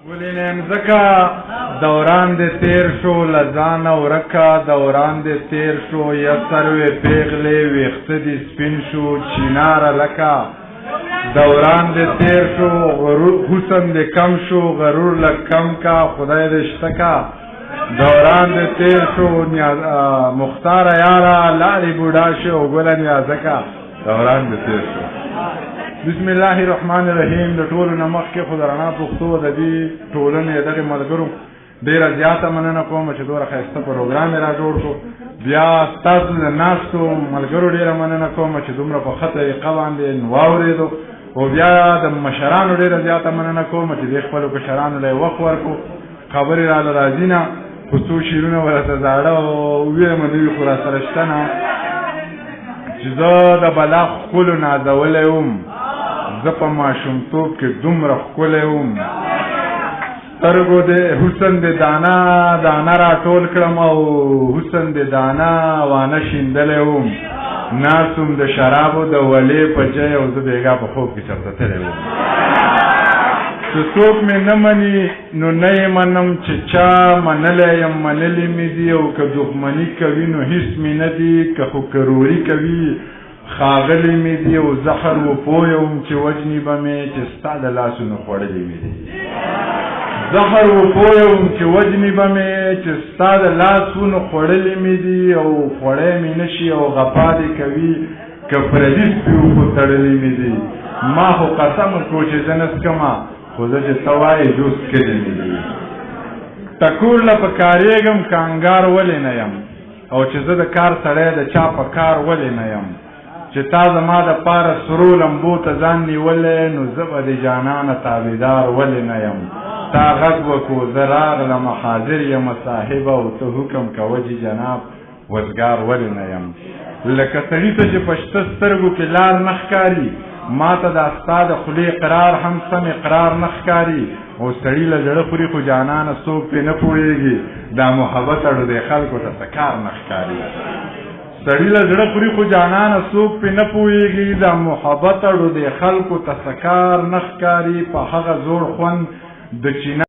ګلې نیم ځکه دوران دې تیر شو، له ځانه ورکه دوران دې تیر شو. یا سروې پیغلې ویښته دې سپین شو، چیناره لکه دوران دې تیر شو. غرور حسن دې کم شو، غرور لږ کم کا، خدای دې شته کا دوران دې تیر شو. مختار یاره لارې بوډا شو، ګله نیازکه دوران دې تیر شو. بسم الله الرحمن الرحیم. د ټولو نه مخکې خو د رڼا پښتو ادبي ټولنې دغې ملګرو ډېره زیاته مننه کوم چې دومره ښایسته پروګرام یې را جوړ کړو. بیا ستاسو د ناستو ملګرو ډېره مننه کوم چې دومره په ښه طریقه باندې واورېدو، او بیا د مشرانو ډېره زیاته مننه کوم چې دې خپلو کشرانو له یې وخت ورکړو. خبرې راله راځي نه، خو څو شعرونه ورته زاړه ووایم، نوي خو راسره شته نه. چې زه د بلا ښکلو نازولی وم، زه په ماشومتوب کې دومره ښکلی وم. سترګو دې حسن دې دانه دانه را ټول کړم، او حسن دې دانه وانه شیندلی وم. ناست وم د شرابو د ولې په ځای، او زه بېګا په خوب کې چېرته تللی وم. چې څوک مې نه مني نو نه یې منم، چې چا منلی یم منلي مې دي، او که دښمني کوي نو هیڅ مې نه دي، که خو کروري کوي ښاغلي مې دي، او زهر و پوه وم چې وژني به مې، چې ستا د لاسونو خوړلي مې دي. زهر و پوه وم چې وژني به مې، چې ستا د لاسونو خوړلي مې دي، او خوړی مې نه شي او غپا دې کوي، که پردي سپي خو تړلي مې دي. ما خو قسم وکړو چې زه نه څکمه، خو زه چې ته وایې جوس څکلي مې دي. ټکور له په کارېږم که انګار ولې نه یم، او چې زه د کار سړی د چا په کار ولې نه یم. چې تا زما د پاره سرو لمبو ته ځان نیولی، نو زه به د جانانه تابعدار ولې نه یم. تا غږ وکړو زه راغلم حاضر یم صاحبه، او ته حکم کوه جي جناب وزګار ولې نه یم. لکه سړي ته چې په شته سترګو کې لار نه ښکاري، ما ته دا ستا د خولې اقرار هم سم اقرار نه ښکاري. او سړي له زړه خوري خو جانانه څوک پرې نه پوهېږي، دا محبت اړو دی خلکو ته څه کار نه ښکاري. سړي له زړه خوري خو جانانه څوک پرې نه پوهېږي، دا محبت اړو دی خلکو ته څه کار نه ښکاري. په هغه زوړ خوند د چینه